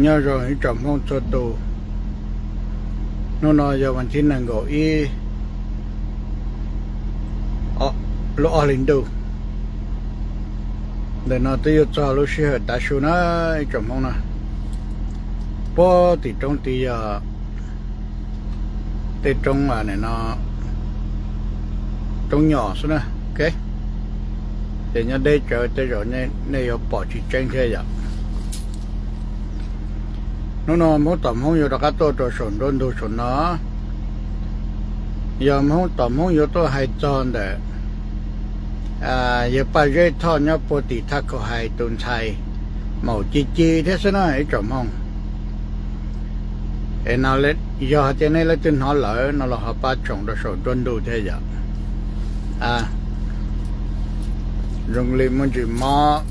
Nyob zoo ib tsoom Hmoob txhua tus, hnub no yog vas thib nees nkaum ib lub ob hlis ntuj. Ntawm no twb yuav txog lub sij hawm tav su na ib tsoom Hmoob na. Puag tim roob tid yog tej roob no, roob nyom xwb na. Ces nyob deb tsawv tej zaum nej yuav pom tsis tseeb thiab yom. Hnub no Hmoob tom Hmoob yuav rov qab tuaj rau saum nruab ntug saum no. Yog Hmoob tom Hmoob yuav tuaj hais txog ntawm yawg Paj Zeb Thoj nyob puag tim thaj khaum hais tus ntxhais Maum Ci Ci thiab xwb na ib tsoom Hmoob. Es no yog hais tias nej leej twg hnov lawm no los ho pab tshoom rau saum nruab ntug thiab yom. Zoo li muaj ntsis mob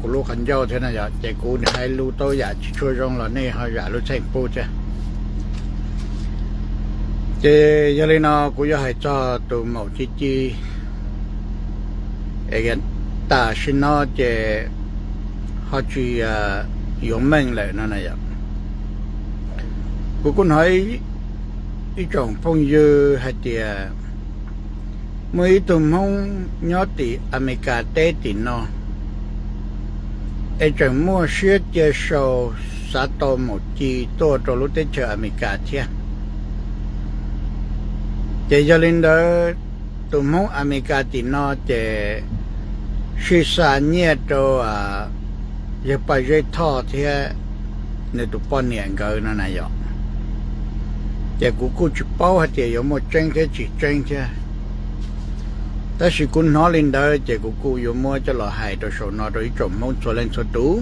kuv lub qhov ncauj thiab no yom, ces kuv hais lus tau yam tsis tshua zoo los nej ho zam lub txim pub thiab. Ces yog li no kuv yuav hais txog tus Maum Ci Ci, es tam sim no ces ho tsis yuav meej lawm no na yom. Kuv kuj hnov ib tsoom phooj ywg hais tias muaj ib tug Hmoob nyob tim Amelikas teb tim no es tseem muaj siab cia sau xav tau Maum Ci tuaj rau lub teb chaws Amelikas thiab. Ces yog li ntawd tus Hmoob Amelikas tim no ces sij xa nyiaj rau yawg Paj Zeb Thoj thiab nws tus poj niam nkawd no na yom. Ces kuv kuj tsis paub hais tias yuav muaj tseeb thiab tsis tseeb thiab, tab sis kuv hnov li ntawd ces kuv kuj yuav muab coj los hais rau saum no rau ib tsoom Hmoob txhua leej txhua tus.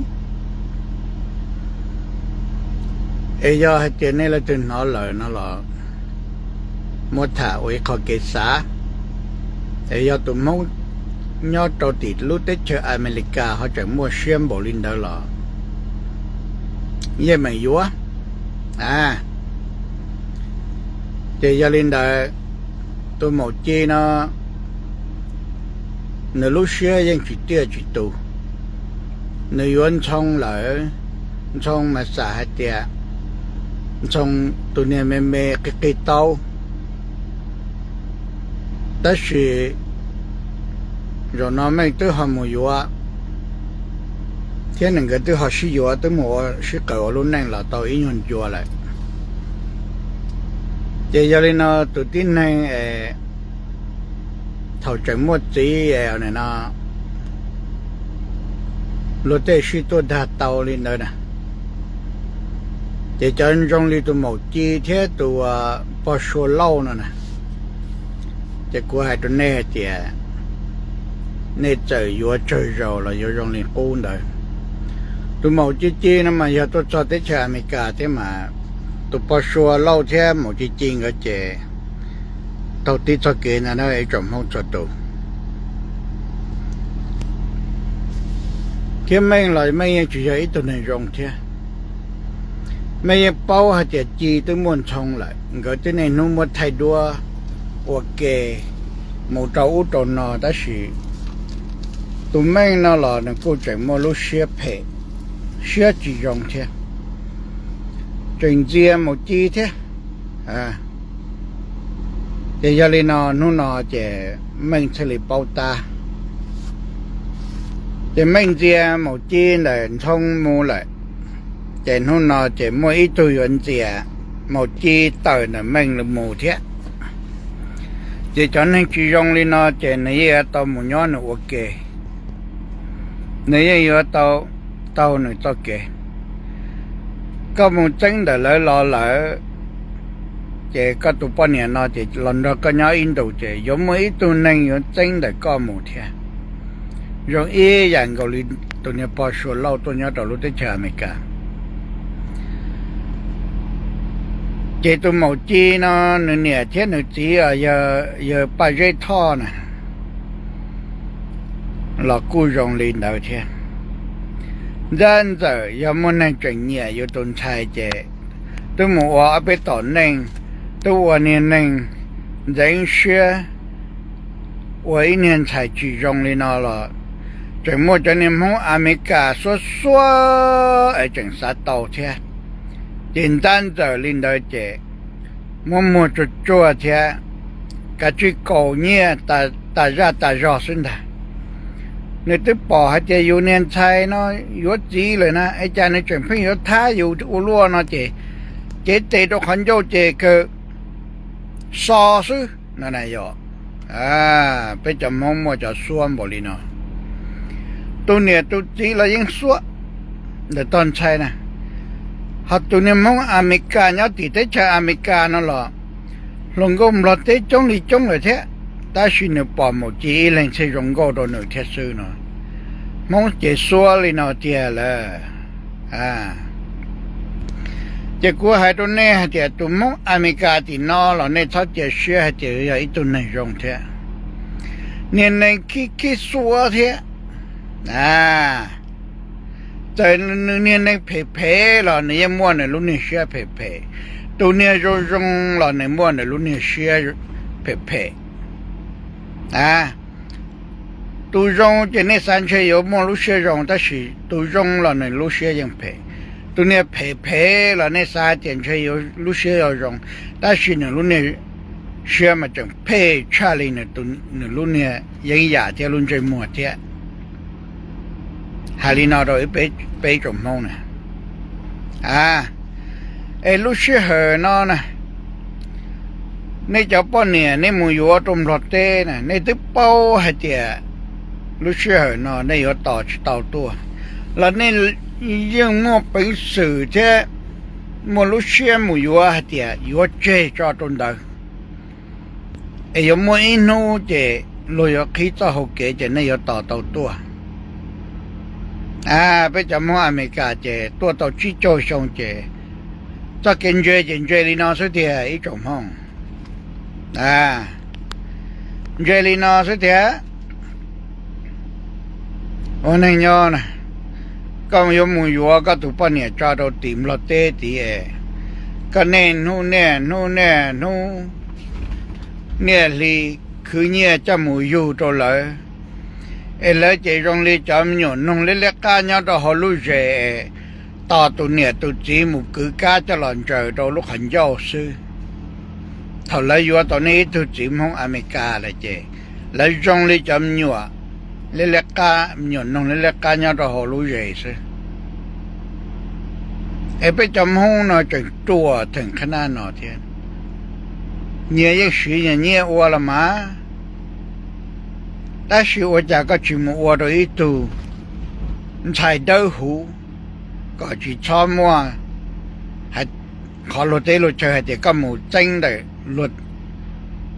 Es yog hais tias nej leej twg hnov lawm no los muab tham ua ib qho kev xav. Es yog tus Hmoob nyob rau tim lub teb chaws Amelikas ho tseem muaj siab npaum li ntawd los yeej meem yuav. Ces yog li ntawd tus Maum Ci no nws lub siab yeej tsis tiaj tsis tus. Nws yuav Ntxhoo lawm, Ntxhoo mas xam hais tias Ntxhoo tus niag me me qig qig tau. Tab sis zaum no Meej twb ho mus yuav thiab nws nkawd twb ho sib yuav, twb mus ua sib qawm ua lub neej los tau ib nyuag ncua lawm. Ces yog li no tus tib neeg thaum tseem muaj txiv no luag tej sib tuaj dag tau li ntawd na, ces cov zoo li tus Maum Ci thiab tus pog Sua Lauj no na, ces kuv hais rau nej hais tias nej txawm yuav tsawg zaus los yuav zoo li qub ntawd. Tus Maum Ci Ci no mas yog tuaj txog teb chaws Amelikas thiab mas tus pog Sua Lauj thiab Maum Ci Ci nkawd ces taug tib txoj kev ntag na ib tsoom Hmoob txhua tus. Thiab Meej los Meej yeej tsis yog ib tug neeg zoo thiab. Meej yeej paub hais tias Ci twb muaj Ntxhoo lawm, nkawd twb niaj hnub muab thaij duab ua ke mus rau ub rau no, tab sis tus Meej no los nws kuj tseem muaj lub siab phem, siab tsis zoo thiab, tseem ntxias Maum Ci thiab. Ces yog li no hnub no ces Meej thiaj li paub tab. Ces Meej ntxias Maum Ci ntawm Ntxhoo mus lawm, ces hnub no ces muaj ib tug yuav ntxias Maum Ci tawm ntawm Meej mus thiab. Ces cov neeg tsis zoo li no ces nws yeej yuav tau mus nyob nws ua ke, nws yeej yuav tau taug nws txoj kev. Koj mus txeeb ntawm lawv los lawm, ces koj tus poj niam no ces los nrog koj nyob ib ntus ces yuav muaj ib tug neeg yuav txeeb ntawm koj mus thiab. Zoo ib yam nkaus li tus niag pog Sua Lauj tuaj nyob rau lub teb chaws Amelikas. Ces tus Maum Ci no nws niam thiab nws txiv yawg Paj Zeb Thoj na los kuj zoo li ntawd thiab. Ntxawm ntxawm yog muaj neeg tseem nyiam yus tus ntxhais ces twb mus ua ob peb tom neej, twb ua niag neeg ntxeev siab, ua ib niag ntxhais tsis zoo li no los tseem muaj cov niag Hmoob Amelikas xuab xuab es tseem xav tau thiab. Ces ntab ntxawm li ntawd ces muab muag tsuag tsuag thiab, kav tsij kaus nyiaj tas zaj tas zog xwb ntag. Nws twb pom hais tias yus niag ntxhais no yuav txiv lawm na, es cas nws tseem pheej yuav thab yus ua luaj no ces cev tes rau qhov ncauj ces kawg so xwb no na yom. Peb cov Hmoob muaj cov xuab npaum li no. Tus niam tus txiv los yeej xuab ntawm tog ntxhais na. Ho tus niag Hmoob Amelikas nyob tim teb chaws Amelikas no los hluas nkauj Nplog teb coob li coob lawm thiab, tab sis nws pom Maum Ci ib leeg thiaj zoo nkauj rau nws thiab xwb no. Hmoob ces xuab li no tiag lawm. Ces kuv hais rau nej hais tias tus Hmoob Amelikas tim no los nej txhob cia siab hais tias yog ib tug neeg zoo thiab. Niag neeg khib khib xuab thiab. Txawm nws niag neeg phem phem los nws yeej muaj nws lub niag siab phem phem. Tus niag zoo zoo los nws muaj nws lub niag siab phem phem. Tus zoo ces nej xav ntshe yuav muaj lub siab zoo, tab sis tus zoo los nws lub siab yeej phem. Tus niag phem phem los nej xav tias ntshe yuav lub siab yuav zoo, tab sis nws lub niag siab mas tseem phem tshaj li nws lub niag yeeb yam thiab lub ntsej muag thiab. Hais li no rau peb tsoom Hmoob na. Es lub sij hawm no na, nej cov poj niam nej mus yuav rau Nplog teb na, nej twb paub hais tias lub sij hawm no nej yuav tos tsis tau tuaj, los nej yeej muaj peev xwm thiab muaj lub siab mus yuav hais tias yuav tseg tso rau ntawd, es yuav muaj ib hnub ces luag yuav qhib txoj hau kev ces nej yuav tos tau tuaj. Peb cov Hmoob Amelikas ces tuaj tau tsib caug xyoo ces txoj kev ntse ces ntse li no xwb tiag ib tsoom Hmoob. Ntse li no xwb tiag. Ua neeg nyob na, koj yuav mus yuav koj tus poj niam tso rau tim Nplog teb tid es koj niaj hnub niaj hnub niaj hnub niaj hli khwv nyiaj coj mus yug rau lawv, es lawv ces zoo li cov me nyuam noog liab liab qab nyob rau hauv lub zes es tos tus niam tus txiv mus kwv kab coj los ntsaws rau lub qhov ncauj xwb. Thaum lawv yuav tau nej ib tug txiv Hmoob Amelikas lawm ces lawv zoo li cov me nyuam liab liab qab, me nyuam noog liab liab qab nyob rau hauv lub zes xwb. Es peb cov Hmoob no tseem ruam theem qhab nab no thiab. Nyias yeej siv nyias nyiaj ua los mas, tab sis ua cas koj tsis mus ua rau ib tug ntxhais dawb huv kom tsis txhob muaj qhov luag teb luag chaw hais tias koj mus txeeb ntawm luag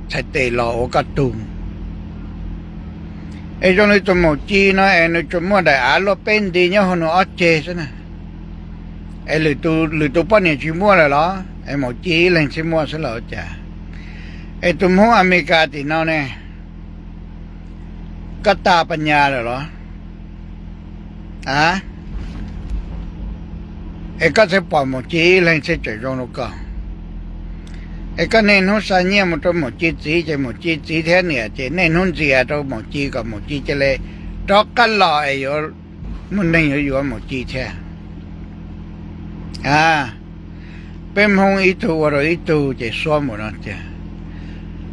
txhais tes los ua koj tug. Es zoo li tus Maum Ci no es nws tsuas muaj daim av luaj peb nti nyob hauv nws ob ceg xwb na. Es lwm tus poj niam tsis muaj lawm los es Maum Ci ib leeg thiaj muaj xwb los ua cas? Es tus Hmoob Amelikas tim no ne, koj tas pas nyas lawm los? Es koj thiaj pom Maum Ci ib leeg thiaj tseem zoo rau koj. Es koj niaj hnub xa nyiaj mus rau Maum Ci txiv ces Maum Ci txiv thiab niam ces niaj hnub ntxias rau Maum Ci kom Maum Ci cia li rov qab los es yuav muaj neeg yuav yuav Maum Ci thiab. Peb Hmoob ib tug ua rau ib tug ces xuab npaum no tiag.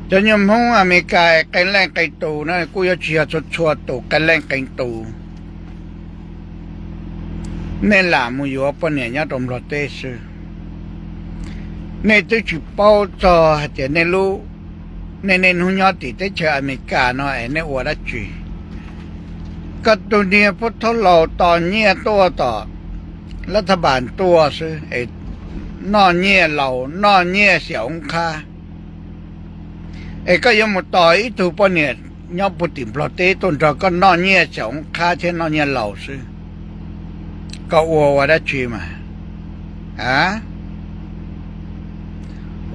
Cov nyuag Hmoob Amelikas qee leej qee tus na kuj yuav tsis yog txhua txhua tus qee leej qee tus. Nej lam mus yuav poj niam nyob rau Nplog teb xwb. Nej twb tsis paub txog hais tias nej lub, nej niaj hnub nyob tim teb chaws Amelikas no es nej ua dab tsi? Koj tus niag pub thaub laus tos nyiaj tuaj tom lab thaj npas tuaj xwb es noj nyiaj laus noj nyiaj xiam oob qhab. Es koj yuav mus tos ib tug poj niam nyob puag tim Nplog teb tuaj nrog koj noj nyiaj xiam oob qhab thiab noj nyiaj laus xwb, koj ua ua dab tsi mas? A,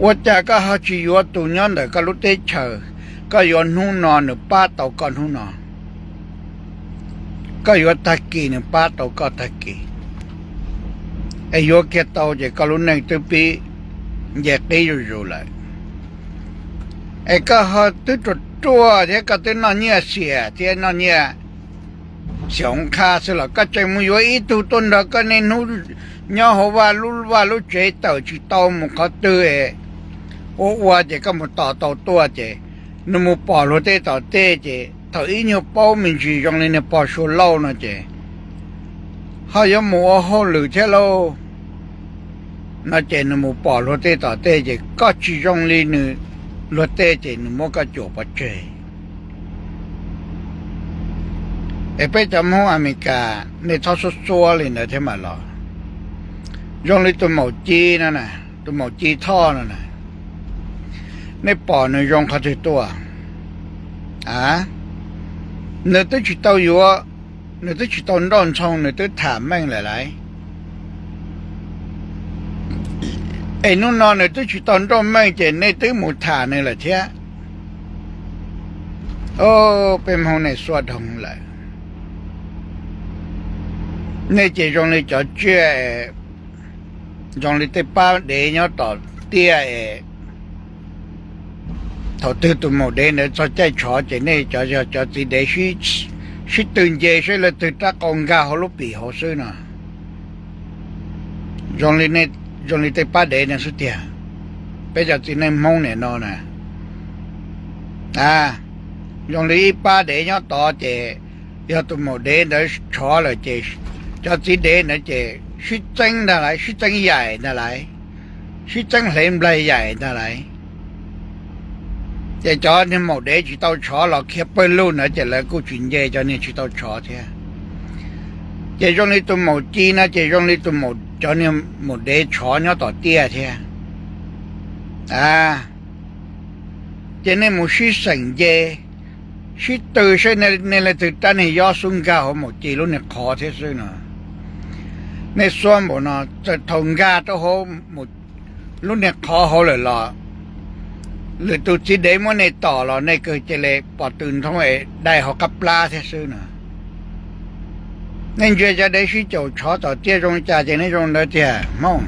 ua cas koj ho tsis yuav tus nyob ntawm koj lub teb chaws, koj yuav hnub no nws pab tau koj hnub no, koj yuav tag kis nws pab tau koj tag kis, es yuav kiag tau ces koj lub neej twb pib nce qib zuj zus lawm. Es koj ho twb ruam ruam thiab koj twb noj nyiaj xiam thiab noj nyiaj Xyoos qha xwb los koj tseem mus yuav ib tug tuaj nrog koj niaj hnub nyob hauv vaj lub vaj lub tsev tawm tsis tau mus qhov twg, ua ua ces koj mus tos tau tuaj ces nws mus pom luag tej tom tej ces thaum ib nyuag paub me ntsis zoo li niag pog Suav Lauj no ces ho yuav mus ua hauj lwm thiab lauj no ces nws mus pom luag tej tom tej ces koj tsis zoo li nws, luag tej ces nws muab koj cuam pov tseg. Es peb cov Hmoob Amelikas nej txhob xuab xuab li ntawd thiab mas los. Zoo li tus maum Ci no na, tus maum Ci Thoj no na, nej pom nws zoo qhov twg tuaj? A, nws twb tsis tau yuav, nws twb tsis tau nrauj ntxhoo nws twb tham meej lawm lauj. Es hnub no nws twb tsis tau nrauj meej ces nej twb mus tham nws lawm thiab. Peb Hmoob nej xuab dhoo lawm. Nej ces zoo li cov tsiaj, zoo li tej pab dev nyob tom tiaj es thaum twg tus maum dev ntawd txog caij tshov ces nej cov, cov txiv dev sib tw nce saib leej twg rab qau nkag hauv lub pim hauv xwb no. Zoo li tej pab dev no xwb tiag. Peb cov txiv neej Hmoob nim no na, a, zoo li ib pab dev nyob tod ces yog tus maum dev ntawd tshov lawm ces cov txiv dev ntawd ces sib txeeb ntag lauj, sib txeeb yaim ntag lauj, sib txeeb hle nplaig yaim ntag lauj. Ces cov niag maum dev tsis tau tshov los khiav pawg lug ntawd ces lawv kuj tsis nce cov niag tsis tau tshov thiab. Ces zoo li tus maum Ci no ces zoo li tus, cov niag maum dev tshov nyob tom tiaj thiab. A, ces nej mus sib xeem nce, sib tw saib nej leej twg rab niag yob xub nkag hauv maum Ci lub niag qhov thiab xwb no. Nej xuab npaum no, txawm thaum nkag rau hauv lub niag qhov hauv lawm los lwm tus txiv dev muab nej tom los nej kawg cia li pom tw nthoob es dai hauv qab plab thiab xwb no. Nej ntsia cov dev sib caum tshov tom tiaj zoo li cas ces nej zoo ntawd tiag Hmoob.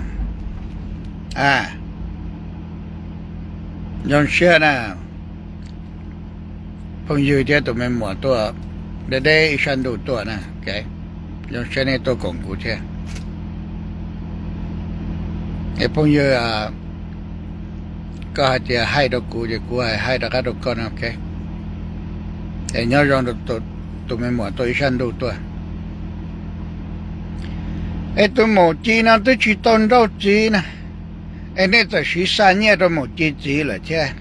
A, zoo siab na, phooj ywg thiab tus me muam tuaj deb deb ib sab ntuj tuaj na. Zoo siab nej tuaj koom kuv thiab. Es phooj ywg, koj hais tias haij rau kuv ces kuv hais, haij rov qab rau koj no. Es nyob zoo rau tus me muam tuaj ib sab ntuj tuaj. Es tus maum Ci no twb tsis tau nrauj txiv na, es nej txawm siv xa nyiaj rau maum Ci txiv lawm thiab.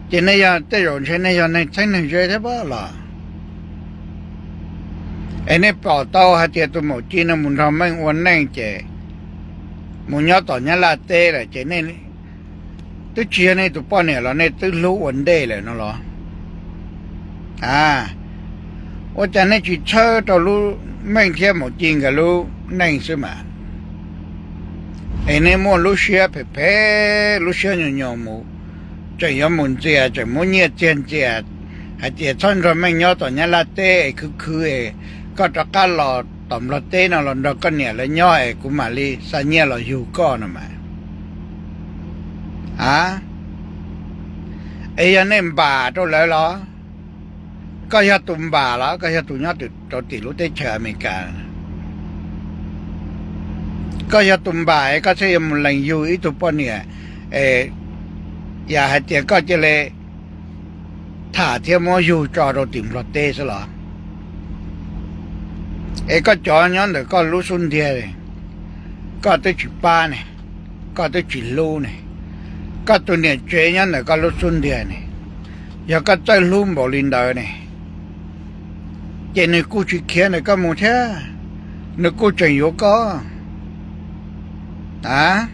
Ces nej yog tej zaum ntshe nej yog neeg txheeb neeg ze thiab pab los. Es nej pom tau hais tias tus maum Ci no mus nrog Meej ua neej ces mus nyob tom Nyab Laj teb lawm ces nej twb tsis yog nej tus poj niam los nej twb hlub ua ntej lawm no los? A, ua cas nej tsis txhawb rau lub Meej thiab maum Ci nkawd lub neej xwb mas? Es nej muaj lub siab phem phem, lub siab nyuam nyuam mus, tseem yuav mus ntxias, tseem muab nyiaj txiag ntxias hais tias txhob nrog Meej nyob tom Nyab Laj teb es khwv khwv es koj rov qab los tom Nplog teb no los nrog koj niam lawv nyob es kuv mam li xa nyiaj los yug koj no mas. A, es yog nej npam rau lawv los? Koj yog tus npam los koj yog tus nyob rau tim lub teb chaws Amelikas? Koj yog tus npam es koj thiaj yuav mus lees yug ib tug poj niam, yam hais tias koj cia li tham thiab muab yug tso rau tim Nplog teb xwb los? Es koj cov nyob ntawm koj lub xub ntiag, koj twb tsis pab ne, koj twb tsis hlub ne, koj tus niam tsev nyob ntawm koj lub xub ntiag ne, yog koj txawj hlub npaum li ntawd ne, ces nws kuj tsis khiav ntawm koj mus thiab, nws kuj tseem yuav koj. A,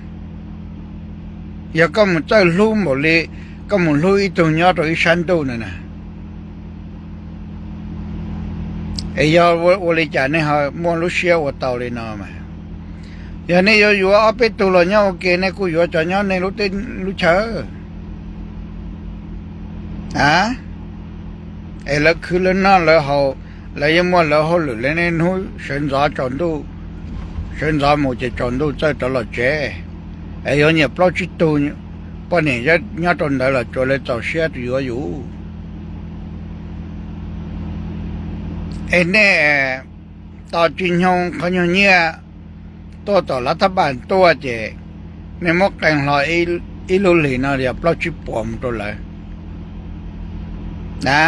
yog koj mus txawj hlub npaum li koj mus hlub ib tug nyob rau ib sab ntuj na na, es yog ua li cas nej ho muaj lub siab ua tau li no mas? Yog nej yuav yuav ob peb tug los nyob ua ke nej kuj yuav cov nyob nej lub teb lub chaw. A, es lawv khwv lawv noj lawv haus, lawv yeej muaj lawv hauj lwm li nej hnub sawv ntxov tsaus ntuj, sawv ntxov mus ces tsaus ntuj txawj rov los tsev. Es yuav nyiam plaub tsib tug poj niam nyob rau ntawd los tsuas lawv txaus siab yuav yus. Es nej tos tsis nyog qhov nyuag nyiaj tuaj tom lav thab npas tuaj ces nej muab qee hlo ib lub hlis no yog plaub tsib puas mus rau lawv na.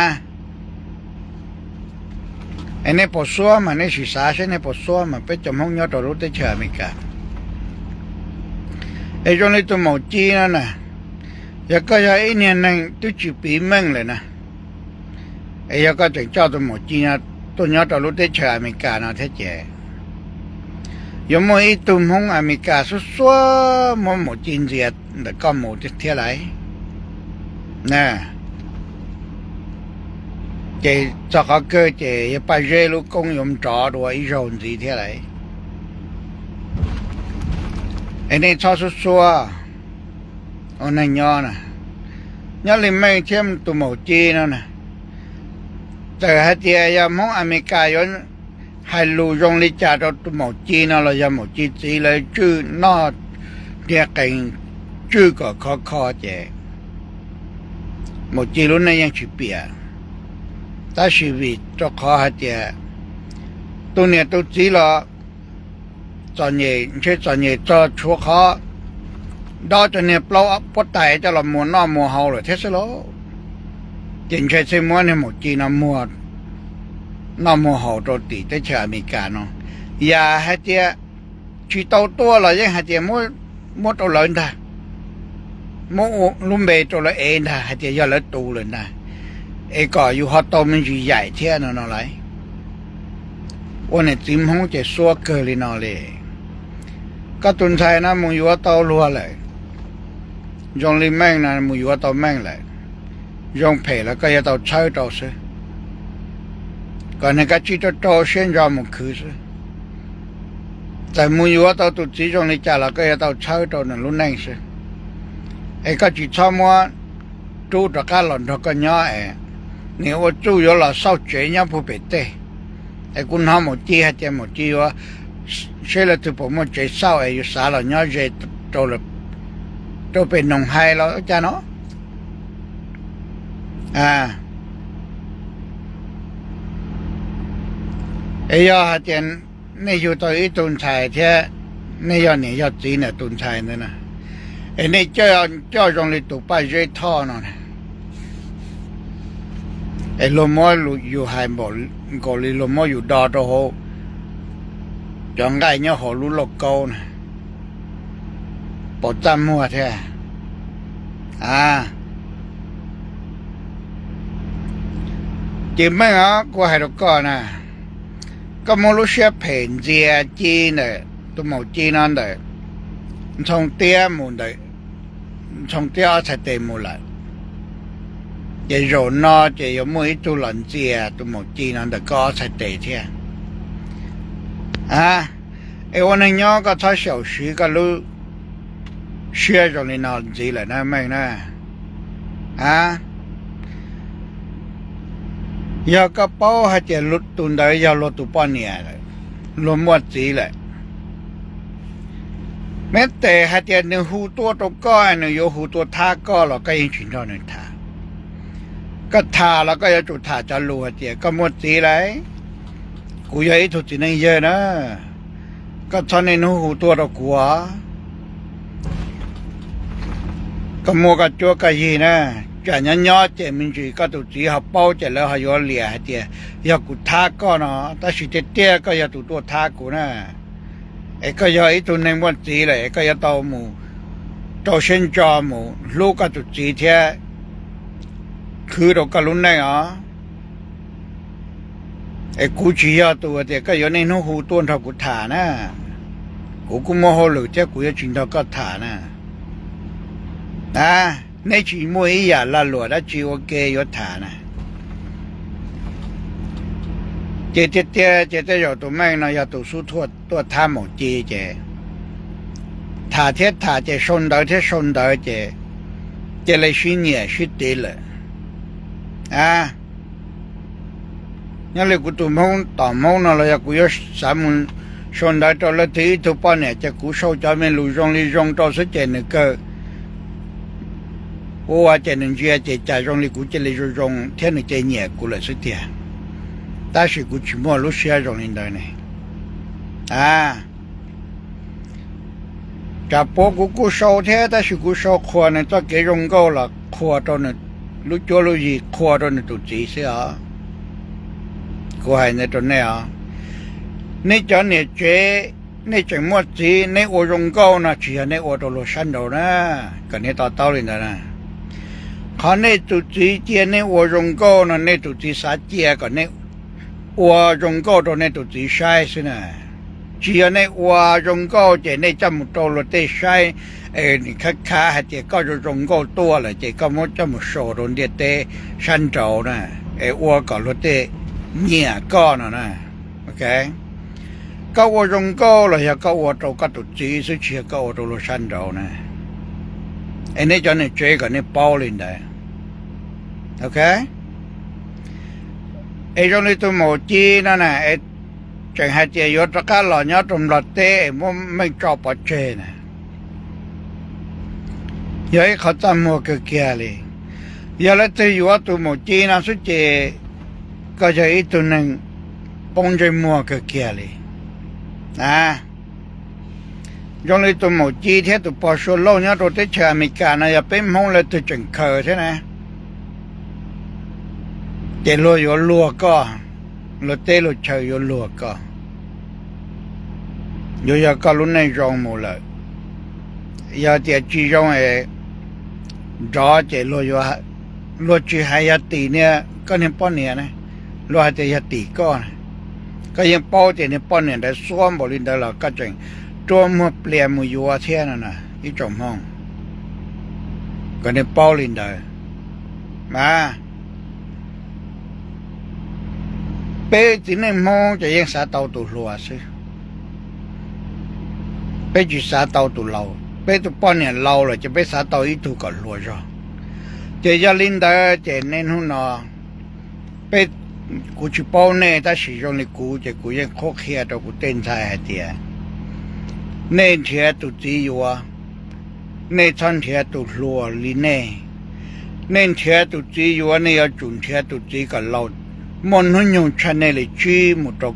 Es nej puas suab mas nej sim xav seb nej puas suab mas peb cov Hmoob nyob rau lub teb chaws Amelikas. Es zoo li tus maum Ci no na, yog koj yog ib niag neeg twb tsis piv meej lawm na, es yog koj tseem coj tus maum Ci no tuaj nyob rau lub teb chaws Amelikas no thiab ces yuav muaj ib tug Hmoob Amelikas xuab xuab muab maum Ci ntxias ntawm koj mus thiab lauj. Ces txog qhov kawg ces yawg Paj Zeb lub koob yuav nrov dua ib zaug ntxiv thiab lauj. Es nej txhob xuab xuab ua neeg nyob na. Nyob li Meej thiab tus maum Ci no na, txawm hais tias yog Hmoob Amelikas yuav hais lus zoo li cas rau tus maum Ci no los yog maum Ci txiv lawv tswj noj niag qees tswj kom khov kho ces maum Ci lub neej yeej tsis piam. Tab sis vim rau qhov hais tias tus niam tus txiv los txom nyem, ntshe txom nyem txog tshuav qhov dob cov niag plaub puab tais coj los muag noj muag haus lawm thiab xwb lauj. Ces ntshe thiaj muab niag maum Ci no muag noj muag haus rau tim teb chaws Amelikas no. Yam hais tias tsis tau tuaj los yeej hais tias muab rau lawv ntag, muab lub npe rau lawv ev ntag, hais tias yog lawv tus lawm ntag, es kom yus ho tau me ntsis yaim thiab no no lauj. Ua niam txiv Hmoob ces xuab kawg li no li. Koj tus ntxhais no mus yuav tau luag lawm, zoo li Meej no mus yuav tau Meej lawm, zoo phem los koj yuav tau txhawb rau xwb, kom nws kav tsij rau rau siab ntso mus khwv xwb. Txawm mus yuav tau tus txiv zoo li cas los koj yuav tau txhawb rau nws lub neej xwb. Es koj tsis txhob muab rub rov qab los nrog koj nyob es nws ua txuj yuav los xauj tsev nyob puag pem tej. Es kuv hnov maum Ci hais tias maum Ci yuav seb leej twg puas muaj tsev xauj es yuav xav los nyob ze rau pem Noog Hais los ua cas no. Es yog hais tias nej yug tau ib tug ntxhais thiab nej yog niam yog txiv ntawm tus ntxhais ntawd na, es nej coj zoo li tus Paj Zeb Thoj no na, es luag muab yus hais npaum nkaus li luag muab yus do rau hauv cov nqaij nyob hauv lub lauj kaub na, pom txaj muag thiab. A, ces Meej os, kuv hais rau koj na, koj muab lub siab phem ntxias Ci ntawm tus maum Ci no ntawm Ntxhoo Tiab mus ntawm Ntxhoo Tiab ob txhais tes mus lawm, ces zaum no ces yuav muaj ib tug los ntxias tus maum Ci no ntawm koj ob txhais tes thiab. A, es ua neeg nyob koj txhob xyaum siv koj lub siab zoo li no ntxiv lawm na Meej na. A, yog koj paub hais tias tus ntawd yog luag tus poj niam lawm, luag muaj txiv lawm, meb tes hais tias nws hu tuaj rau koj, nws yuav hu tuaj thab koj los koj yeej tsis nrog nws tham. Koj tham los koj yuav tsum tham cov lus hais tias koj muaj txiv lawm, kuv yog ib tug txiv neej yawg na, koj txhob niaj hnub hu tuaj rau kuv os. Koj muaj koj cuab koj yig na, tsam nyob nyob ces me ntsis koj tus txiv ho paub ces lawv ho yuav liam hais tias yog kuv thab koj no, tab sis tiag tiag koj yog tus tuaj thab kuv na. Es koj yog ib tug neeg muaj txiv lawm es koj yuav tau mus rau siab ntso mus hlub koj tus txiv thiab khwv rau koj lub neej os. Es kuv tsis yog tus tias koj yuav niaj hnub hu tuaj nrog kuv tham na. Kuv kuj muaj hauj lwm thiab kuv yuav tsis nrog koj tham na. A, neb tsis muaj ib yam lag luam dab tsi ua ke yuav tham na. Ces tiag tiag ces tej zaum tus Meej no yog tus xub thuaj tuaj thab maum Ci ces tham thiab tham ces sau ntawv thiab sau ntawv ces cia li sib nyiam sib tiv lawm. A, nyob li kuv tus Hmoob tom Hmoob no los yog kuv yuav xav mus sau ntawv rau leej twg ib tug poj niam ces kuv sau cov me lus zoo li zoo rau xwb ces nws kawg ua ua ces nws ntsia ces cas zoo li kuv cia li zoo zoo thiab nws cia li nyiam kuv lawm xwb tiag. Tab sis kuv tsis muaj lub siab zoo li ntawd ne. A, tsam puav kuv kuj sau thiab, tab sis kuv sau qhuas nws txoj kev zoo nkauj los qhuas rau nws lub cuab lub yig, qhuas rau nws tus txiv xwb os. Kuv hais ntawd rau nej os, nej cov niam tsev, nej tseem muaj txiv, nej ua zoo nkauj no tsis yog nej ua rau luag sab nraud na, kom nej to taub li ntawd na. Qhov nej tus txiv cia nej ua zoo nkauj no, nej tus txiv xav cia kom nej ua zoo nkauj rau nej tus txiv saib xwb na. Tsis yog nej ua zoo nkauj ces nej coj mus rau luag tej saib, es khav khav hais tias koj zoo zoo nkauj tuaj lawm ces koj muab coj mus sau rau ntiaj teb sab nraud na, es ua kom luag tej nyiam koj no na. Koj ua zoo nkauj los yog koj ua rau koj tus txiv xwb, tsis yog koj ua rau luag sab nraud na. Es nej cov niam tsev kom nej paub li ntawd. Es zoo li tus maum ci no na, es tseem hais tias yuav rov qab los nyob rau Nplog teb es muab meej tso pov tseg na, yog ib qhov txaj muag kawg kiag li. Yog leej twg yuav tus maum ci no xwb ces koj yog ib tug neeg poob ntsej muag kawg kiag li. Zoo li tus maum ci thiab tus pog Sua Lauj nyob rau teb chaws Amelikas no, yog peb Hmoob leej twg tseem khaws thiab na, ces luag yuav luag koj, luag teb luag chaw yuav luag koj, yuav yog koj lub neej zoo mus lawm. Yog tias tsis zoo es nrov ces luag tsis hais yog tim niag koj niag poj niam na, luag hais tias yog tim koj na. Koj yeej paub tias niag poj niam ntawd xuab npaum li ntawd los koj tseem ruaj muag plias mus yuav thiab no na, ib tsoom Hmoob, kom nej paub li ntawd. Mas peb txiv neej Hmoob ces yeej xav tau tus hluas xwb, peb tsis xav tau tus laus. Peb tus poj niam laus lawm ces peb xav tau ib tug kom hluas zog. Ces yog li ntawd ces niaj hnub no peb, kuv tsis paub nej, tab sis zoo li kuv ces kuv yeej qhuab qhia rau kuv tej ntxhais hais tias nej nrhiav tus txiv yuav, nej txhob nrhiav tus hluas li nej. Nej nrhiav tus txiv yuav, nej yuav tsum nrhiav tus txiv kom laus, muaj hnub nyoog tshaj nej li tsib mus rau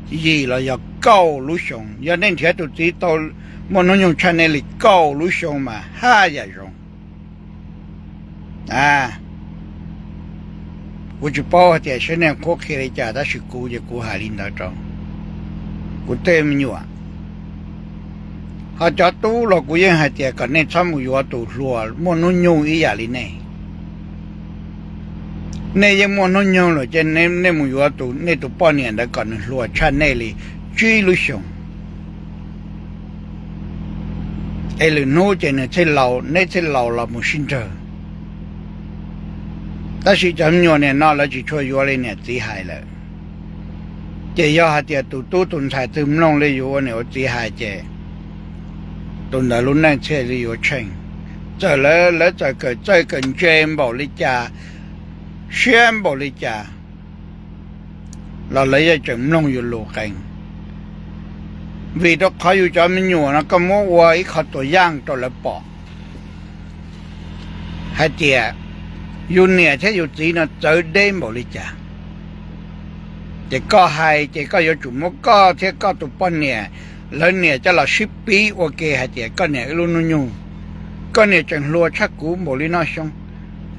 yim los yog kaum lub xyoo. Yog nej nrhiav tus txiv tau muaj hnub nyoog tshaj nej li kaum lub xyoo mas haj yam zoo. Kuv tsis paub hais tias seb nej qhuab qhia li cas, tab sis kuv ces kuv hais li ntawd rau kuv tej me nyuam. Ho cov tub los kuv yeej hais tias kom nej txhob mus yuav tus hluas muaj hnub nyoog ib yam li nej. Nej yeej muaj hnub nyoog lawm ces nej mus yuav tus, nej tus poj niam ntawd kom nws hluas tshaj nej li tsib lub xyoo, es lwm hnub ces nws thiaj laus, neb thiaj laus los mus sib nrag. Tab sis cov me nyuam niam no lawv tsis tshua yuav li niam txiv hais lawm. Ces yog hais tias tus tub tus ntxhais twg mloog li yus ua niam ua txiv hais ces tus ntawd lub neej thiaj li yuav tsheej. Txawm lawv, lawv txawm kawm txawj kawm ntse npaum li cas, siab npaum li cas los lawv yeej tseem mloog yus lus qees. Vim rau qhov yus cov me nyuam no koj muab ua ib qho tuam yaj rau lawv pom hais tias yus niam thiab yus txiv no txawv deb npaum li cas. Ces koj hais ces koj yuav tsum muab koj thiab koj tus poj niam, lawv niam coj los sib piv ua ke hais tias koj niam wb lub hnub nyoog, koj niam tseem hluas tshaj kuv npaum li no xyoo,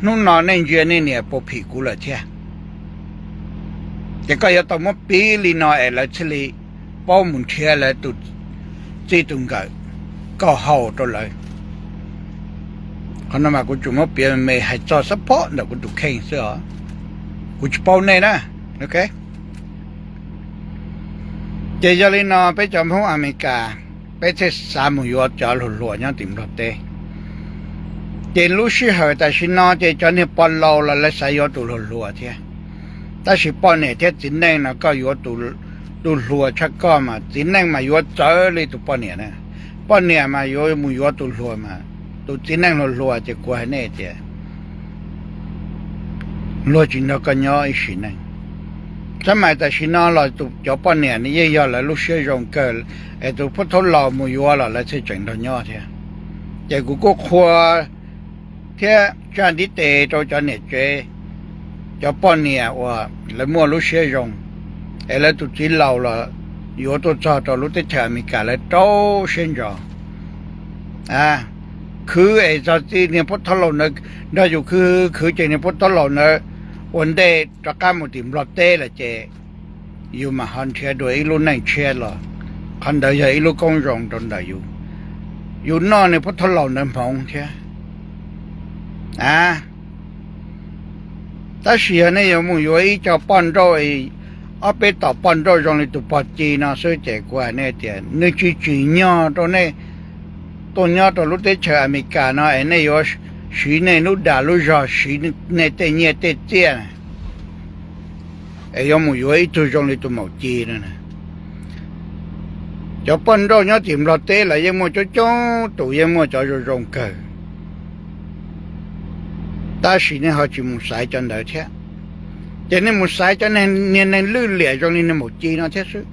hnub no nej ntsia nej niam puas phim kuv lawm thiab. Ces koj yuav tau muab piv li no es lawv thiaj li paub mus nrhiav lawv tus txij tus nkawm kom haum rau lawv. Qhov no mas kuv tsuas muab piav me me hais txog xab phob ntawm kuv tus kheej xwb os. Kuv tsis paub nej na. Ces yog li no peb cov Hmoob Amelikas, peb thiaj xav mus yuav cov hluas hluas nyob tim Nplog teb. Ces lub sij hawm tam sim no ces cov niag pog laus los lawv xav yuav tus hluas hluas thiab. Tab sis poj niam thiab txiv neej no koj yuav tus hluas tshaj koj mas txiv neej mas yuav txawv li tus poj niam na. Poj niam mas yuav mus yuav tus hluas mas, tus txiv neej hluas hluas ces kuv hais nej tias luag tsis nrog koj nyob ib sim neej. Tab mas tam sim no los tus cov poj niam yeej yog lawv lub siab zoo kawg, es tus pub thaub laus mus yuav los lawv thiaj tseem nrog nyob thiab. Ces kuv kuj qhuas thiab tsa ntiv tes rau cov niam tsev, cov poj niam uas lawv muaj lub siab zoo, es lawv tus txiv laus los yuav tuaj txog rau lub teb chaws Amelikas lawv rau siab ntso. A, khwv es txog txij niag pab thab laus ntawd nrog yus khwv khwv ces niag pab thab laus ntawd ua ntej rov qab mus tim Nplog teb lawm ces yus mam ho nrhiav dua ib lub neej tshiab los. Qhov ntawd yog ib lub koob zoo rau ntawm yus, yus noj niag pab thab laus ntawd hmoov thiab. A, tab sis yog nej yuav mus yuav ib co poj nrauj, ob peb tom poj nrauj zoo li tus pog Ci no xwb ces kuv hais nej tias nws tsis tsim nyog rau nej tuaj nyob rau lub teb chaws Amelikas no es nej yuav siv nej lub dag lub zog, siv nej tej nyiaj tej txiaj es yuav mus yuav ib tug zoo li tus maum Ci no. Cov poj nrauj nyob tim Nplog teb los yeej muaj coob coob tus, yeej muaj cov zoo zoo kawg, tab sis nej ho tsis mus xaiv cov ntawd thiab. Ces nej mus xaiv cov niag neeg lwj liam zoo li niag maum Ci no thiab xwb.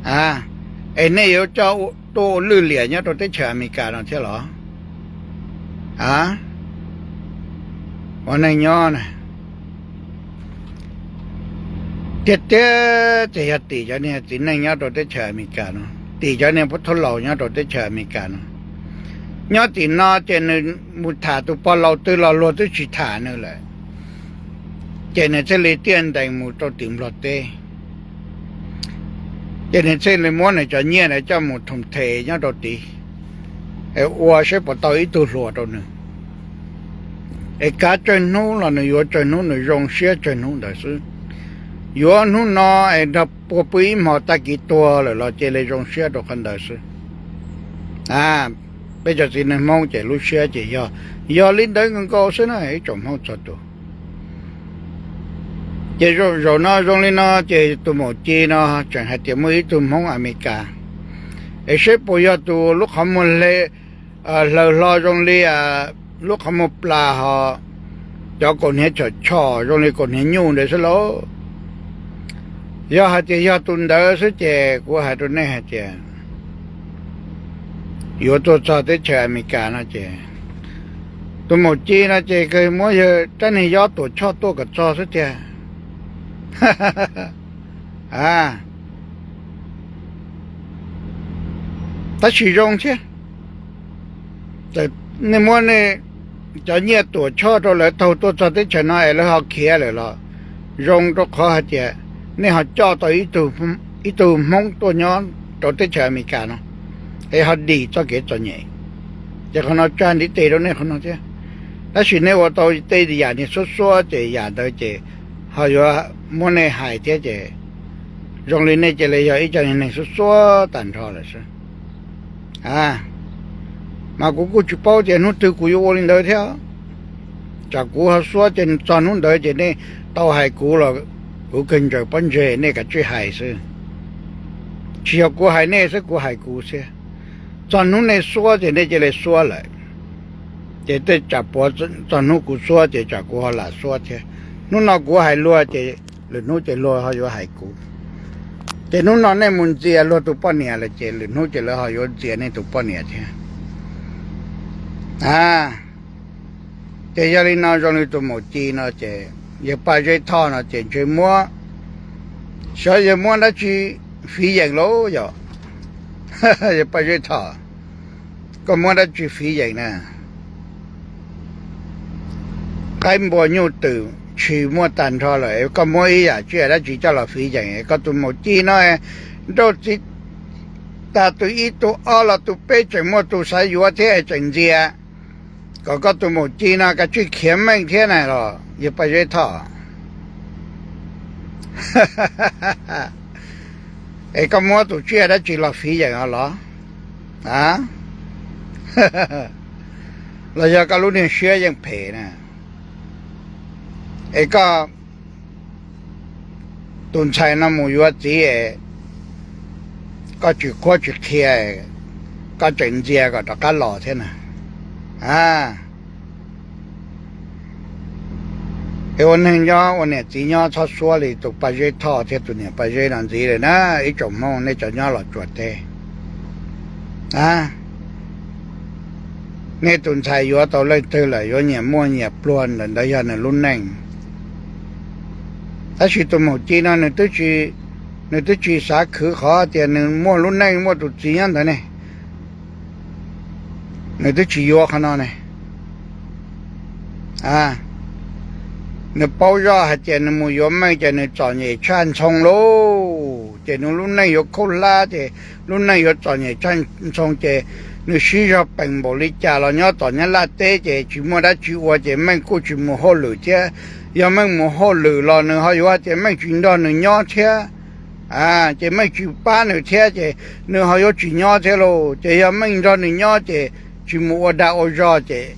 A, es nej yuav coj tuaj ua lwj liam nyob rau teb chaws Amelikas no thiab los? A, ua neej nyob na, tiag tiag ces yog tim cov niag txiv neej nyob rau teb chaws Amelikas no, tim cov niag pab thab laus nyob rau teb chaws Amelikas no. Nyob tim no ces nws mus tham tus pog laus twg los luag twb tsis tham nws lawm, ces nws thiaj li tiaj ntees mus rau tim Nplog teb. Ces nws thiaj li muab nws cov nyiaj ntawd coj mus thoom them nyob rau tid, es ua saib puas tau ib tug hluas rau nws. Es kav tsawg hnub los nws yuav tsawg hnub, nws zoo siab tsawg hnub ntawd xwb. Yuav hnub no es nrog puag pw ib hmos tag kis tuag lawm los cia li zoo siab rau qhov ntawd xwb. A, peb cov txiv neej Hmoob ces lub siab ces yog, yog li ntawd nkaus nkaus xwb na ib tsoom Hmoob txhua tus. Ces zaum no zoo li no ces tus maum Ci no tseem hais tias muaj ib tug Hmoob Amelikas, es saib puas yog tus lub qhov muag hle, hlaws hlo zoo li lub qhov muag plas ho cov kaus hniav chom chom zoo li kaus hniav nyuj ntawd xwb lauj. Yog hais tias yog tus ntawd xwb ces kuv hais rau nej hais tias yuav tuaj txog teb chaws Amelikas no ces tus maum Ci no ces kawg muab yawg rab niag yob tuam choj tuaj kom txog xwb tiag. A, tab sis zoo thiab, nej muab nej cov nyiaj tuam choj rau lawv taug tuaj txog teb chaws no es lawv ho khiav lawm los zoo rau qhov hais tias nej ho coj tau ib tug Hmoob tuaj nyob rau teb chaws Amelikas no es ho dim txoj kev txom nyem. Ces qhov no tsa ntiv tes rau nej qhov no thiab. Tab sis nej ua tau tej yam niag xuab xuab ces yam ntawd ces ho yuav muab nej hais thiab ces zoo li nej cia li yog ib co neeg xuab xuab tag nrho lawm xwb. A, mas kuv kuj tsis paub tias hnub twg kuv yuav ua li ntawd thiab. Tsam kuv ho xuab ces txog hnub ntawd ces nej tau hais kuv los kuv kawg ntsaws pob ntseg nej kav tsij hais xwb. Tsis yog kuv hais nej xwb, kuv hais kuv xwb. Txog hnub nej xuab ces nej cia li xuab lawm. Ces tej tsam puav txog hnub kuv xuab ces tsam kuv ho lam xuab thiab. Hnub no kuv hais luag ces lwm hnub ces luag ho yuav hais kuv. Ces hnub no nej mus ntxias luag tus poj niam lawm ces lwm hnub ces lawv ho yuav ntxias nej tus poj niam thiab. A, ces yog li no zoo li tus maum Ci no ces yawg Paj Zeb Thoj no ces ntshe muab, xyov yawg muab dab tsi fiv yeem lauj yom. Yawg Paj Zeb Thoj, koj muab dab tsi fiv yeem na? Qaib npua nyuj twm tshis muaj tag nrho lawm es koj muab ib yam tsiaj dab tsi coj los fiv yeem es koj tus maum Ci no nrauj txiv tag tus ib tug ob los tus peb tseem muaj tus xav yuav thiab es tseem ntxias kom koj tus maum Ci no kav tsij khiav meej thiab na los yawg Paj Zeb Thoj. Es koj muab tus tsiaj dab tsi los fiv yeem os los? A, los yog koj lub niag siab yeej phem na? Es koj tus ntxhais no mus yuav txiv, koj tsis qhuab tsis qhia, koj tseem ntxias kom rov qab los thiab na. A, es ua neeg nyob ua niam txiv nyob txhob suab li tus Paj Zeb Thoj thiab tus niam Paj Zeb no ntxiv lawm na, ib tsoom Hmoob nej cov nyob Los Tsuas teb. A, nej tus ntxhais yuav tau leej twg lawm yuav nyias muaj nyias pluag ntawd, ntawd yog nws lub neej. Tab sis tus maum ci no nws twb tsis xav khwv qhov tias nws muaj lub neej muaj tus txiv nyob ntawd ne, nws twb tsis yuav qhov no ne. Nws paub zoj hais tias nws mus yuav Meej ces nws txom nyem tshaj Ntxhoo lauj, ces nws lub neej yuav khaub hlab, ces lub neej yuav txom nyem tshaj Ntxhoo, ces nws siv zog peem npaum li cas los nyob tom Nyab Laj teb ces tsis muaj dab tsi ua, ces Meej kuj tsis mus hauj lwm thiab. Yog Meej mus hauj lwm los nws ho yuav hais tias Meej tsis nrog nws nyob thiab, ces Meej tsis pab nws thiab ces nws ho yuav tsis nyob thiab lauj. Ces yog Meej nrog nws nyob ces tsis mus ua dag ua zog ces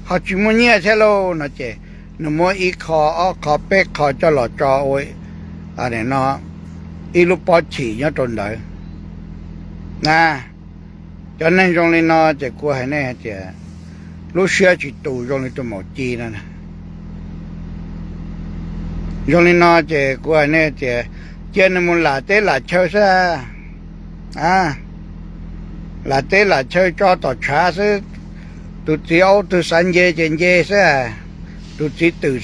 ho tsis muaj nyiaj thiab lauj no ces nws muab ib qho ob qho peb qho coj los tso ua ib lub pob chim nyob rau ntawd. Cov neeg zoo li no ces kuv hais nej hais tias lub siab tsis tus zoo li tus maum ci no. Zoo li no ces kuv hais nej tias cia nws mus lam teb lam chaw xwb, lam teb lam chaw tso tom tshav xwb. Tus txiv aub twg xav nce ces nce xwb, tus txiv twm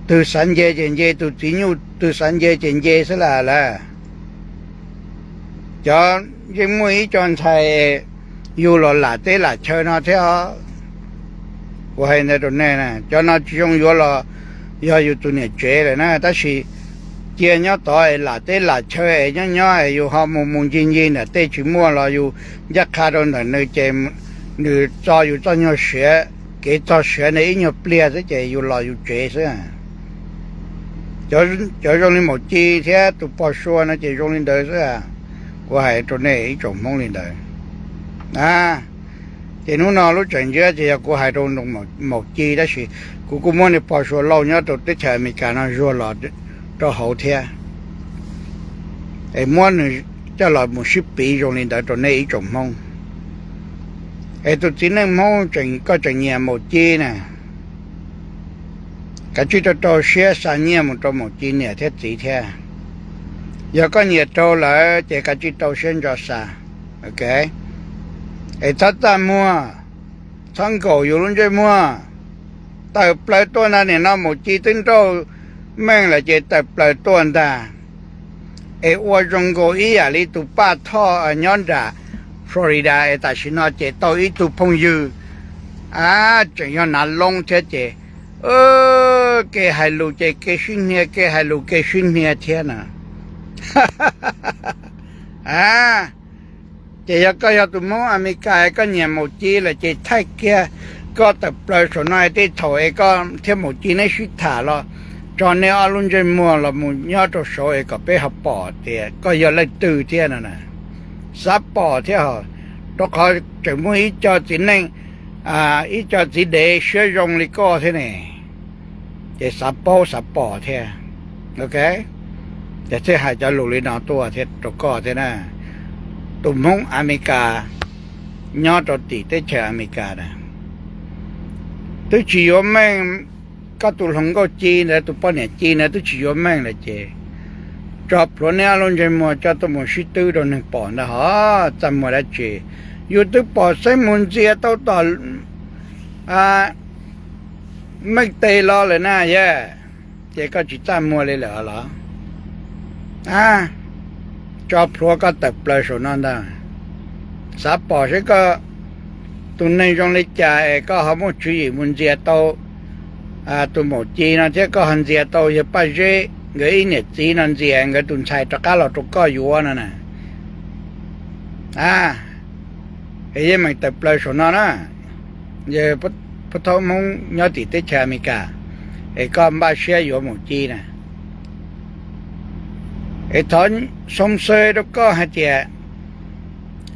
twg xav nce ces nce, tus txiv nyuj twg xav nce ces nce xwb las lawm. Cov yeej muaj ib co ntxhais yug los lam teb lam chaw no thiab os. Kuv hais ntawd rau nej, cov no tsis zoo yuav los yog yus tus niam tsev lawm na, tab sis cia nyob tod es lam teb lam chaw es nyob nyob es yus ho mus mus ncig ncig ntawm tej tsis muaj los yus ncaj qha rau ntawm nws ces nws txo yus txoj nyuag siav, kev txog siav ntawd ib nyuag pliag xwb ces yus los yus tsev xwb. Cov zoo li maum ci thiab tus pog Sua no ces zoo li ntawd xwb. Kuv hais rau nej ib tsoom Hmoob li ntawd. Ces hnub no lub tseem ntsiab ces yog kuv hais rau maum ci, tab sis kuv kuj muab nws pog Sua Lauj nyob rau teb chaws Amelikas no zuag los rau hauv thiab, es muab nws coj los mus sib piv zoo li ntawd rau nej ib tsoom Hmoob. Es tus txiv neej Hmoob koj tseem nyiam maum ci na, kav tsij rau rau siab xa nyiaj mus rau maum ci niam thiab txiv thiab. Yog koj nyiam raug lawm ces kav tsij rau siab ntso xa, es txhob txaj muag, txhob nkaum yus lub ntsej muag. Tawm plaws tuaj ntag, nim no maum ci twb nrauj Meej lawm ces tawm plaws tuaj ntag. Es ua zoo nkaus ib yam li tus Paj Thoj nyob nram Florida es tam sim no ces tau ib tug phooj ywg, a, tseem yog nav loob thiab ces kev hais lus ces kev sib hnia, kev hais lus kev sib hnia thiab na. A, ces yog koj yog tus Hmoob Amelikas es koj nyiam maum ci lawm ces thaij kiag koj tawm plaws saum no es tej thaum es koj thiab maum ci neb sib tham los tso neb ob lub ntsej muag los mus nyob rau saud es kom peb ho pom tias koj yog leej twg thiab no na. Xav pom thiab hos, rau qhov tseem muaj ib co txiv neej, ib co txiv dev siab zoo li koj thiab ne, ces xav paub xav pom thiab. Ok, ces thiaj hais cov lus li no tuaj thiab rau koj thiab na. Tus Hmoob Amelikas nyob rau tim teb chaws Amelikas na, twb tsis yuav Meej, koj tus hluas nkauj ci ntawd, tus poj niam ci ntawd twb tsis yuav Meej lawm ces tso plhuav neb ob lub ntsej muag coj tuaj mus sib twb rau neeg pom ntag hos txaj muag dab tsi. Yus twb pom xeeb mus ntxias tau tom Meej tes los lawm na yog, ces koj tsis txaj muag li lawm los? A, tso plhuav koj tawm plaws saum no ntag. Xav pom seb koj tus neeg zoo li cas es koj ho muaj tswv yim mus ntxias tau tus maum ci no thiab koj ho ntxias tau yawg Paj Zeb nkawd ib niam txiv no ntxias nkawd tus ntxhais rov qab los rau koj yuav no na. A, es yeej meem tawm plaws saum no na, yawg Pub Thaub Hmoob nyob tim teb chaws Amelikas, es koj npaj siab yuav maum ci na. Es thov xoo xav rau koj hais tias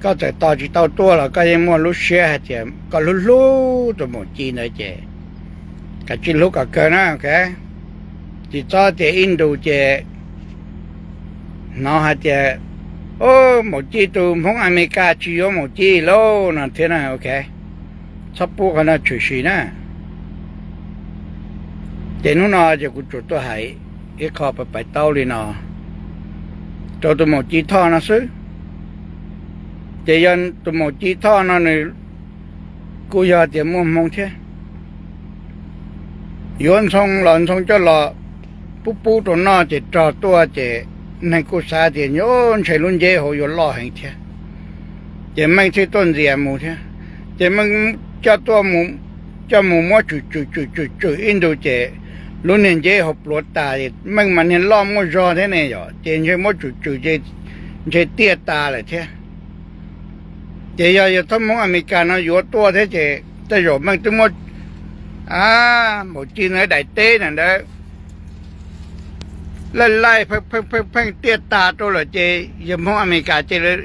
koj txawm tos tsis tau tuaj los koj yeej muaj lub siab hais tias koj hlub hlub tus maum ci ntawd ces kav tsij hlub kom kawg na, ok. Tsis txhob tias ib ntus ces hnov hais tias, o, maum ci tus Hmoob Amelikas tsis yuav maum ci lauj no thiab na, ok. Txhob pub qhov no tshwm sim na. Ces hnub no ces kuv tsuas tuaj hais ib qho pais taub li no rau tus maum ci Thoj no xwb. Ces yog tus maum ci Thoj no nws kuj yog tias muaj hmoo thiab, yuav Ntxhoo los Ntxhoo coj los pub pub rau noj ces rog tuaj ces neeg kuj xav tias ntshe lub nceb hauv yuav loj heev thiab, ces Meej thiaj tuaj ntxias mus thiab. Ces Meej coj tuaj, coj mus muab tsum tsum tsum tsum tsum ib ntus ces lub niag nceb hauv pluav tas. Meej mas niag loj muaj zog thiab ne yom, ces ntshe muab tsum tsum ntshe tiaj tas lawm thiab. Ces yog yawg thab Hmoob Amelikas no yuav tuaj thiab ces tej zaum Meej twb muab a, maum ci no daim teb na ntawd laij laij pheej pheej pheej tiaj tas rau lawm ces yawg Hmoob Amelikas ces lawv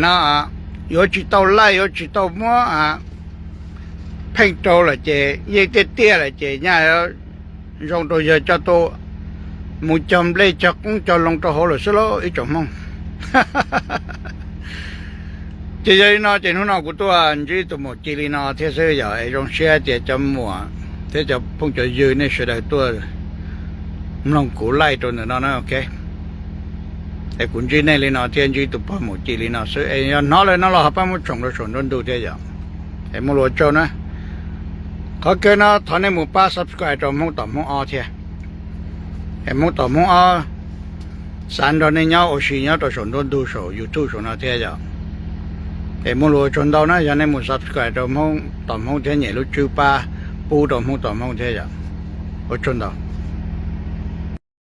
no yuav tsis tau laij, yuav tsis tau muab pheej rau lawm ces yeej tiaj tiaj lawm ces nyaj zoo rau yawg coj tuaj mus cog nplej cog qoob cog loo rau hauv lawm xwb lauj ib tsoom Hmoob. Ces yog li no ces hnub no kuv tuaj ntsib tus maum ci li no thiab xwb yom, es zoo siab tias cov muam thiab cov phooj cov ywg nej sawv daws tuaj mloog kuv laij rau ntawm no na, ok. Es kuv ntsib nej li no thiab ntsib tus pog maum ci li no xwb, es yog hnov lawm no los ho pab muab tshoom rau saum nruab ntug thiab yom. Es muaj lus ua tsaug na. Qhov kawg no thov nej mus pab subscribe rau Hmoob Tom Hmoob Ob thiab. Es Hmoob Tom Hmoob Ob xav nrog nej nyob ua si nyob rau saum nruab ntug saum YouTube saum no thiab yom. Es muaj lus ua tsaug ntau na, yog nej mus subscribe rau Hmoob Tom Hmoob thiab nyem lub tswb pab pub rau Hmoob Tom Hmoob thiab yom. Ua tsaug ntau.